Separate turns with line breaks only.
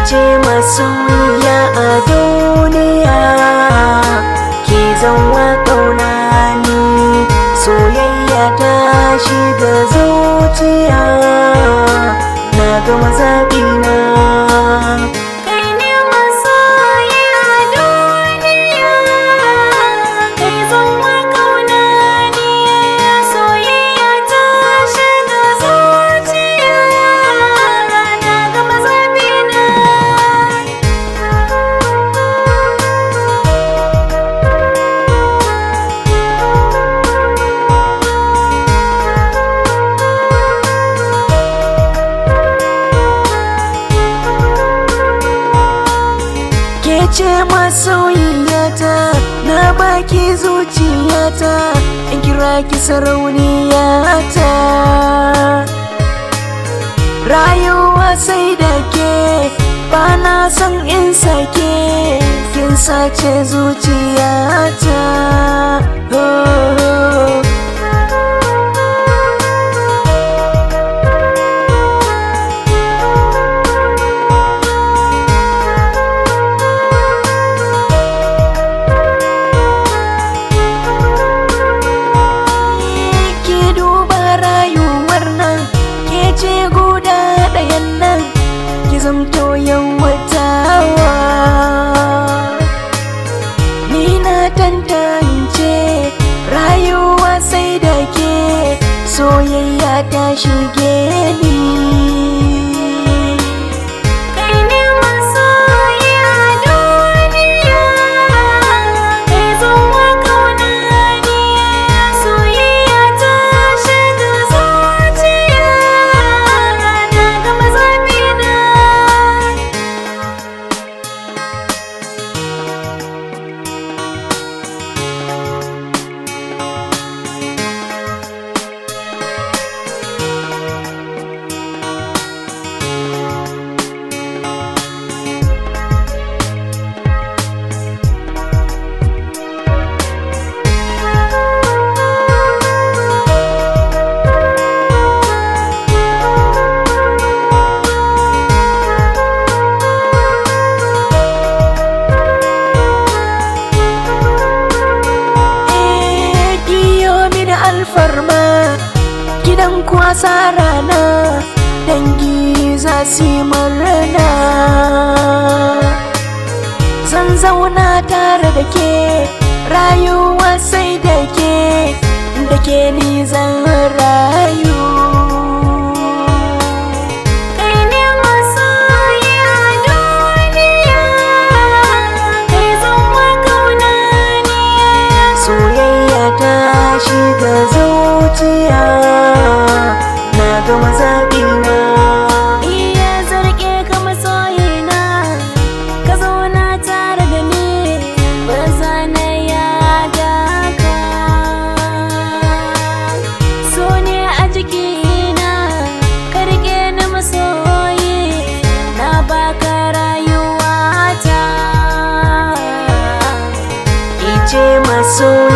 Ce masoyiya a duniya, ke zanwa kauna ni, soyayya ta shiga zuciya, na gama zaɓi na.
Kai ne masoyi a duniya, kai zama kauna ni, soyayya ta shiga zuciya, na gama zaɓi na.
Ke ce masoyiyata, na baki zuciyata, in kira ki sarauniyata. Rayuwa sai da ke, ba na son in sake, kin sace zuciyata. Oh. Ki duba rayuwar nan, ke ce guda ɗayan nan, ki zamto yawatawa. Ni na tantance rayuwa sai da ke, soyayya ta shige ni.
Kai ne masoyi a duniya, kai zama kauna ni, soyayya ta shiga zuciya, na gama zaɓi na.
Eh, kiyo mini alfarma, gidan kwasa rana, dangi za su yi murna. Zan zauna tare da ke, rayuwa sai da ke, da ke ni zan rayu.
Kai ne masoyi a duniya, kai zama kauna ni.
Soyayya ta shiga zuciya, na gama zaɓi na.
Iya zarge ka masoyina, ka zauna tare da ni, ba za na yada ka. So ne a jikina, ka rike ni masoyi, na baka rayuwata.
Ki ce masoyiya.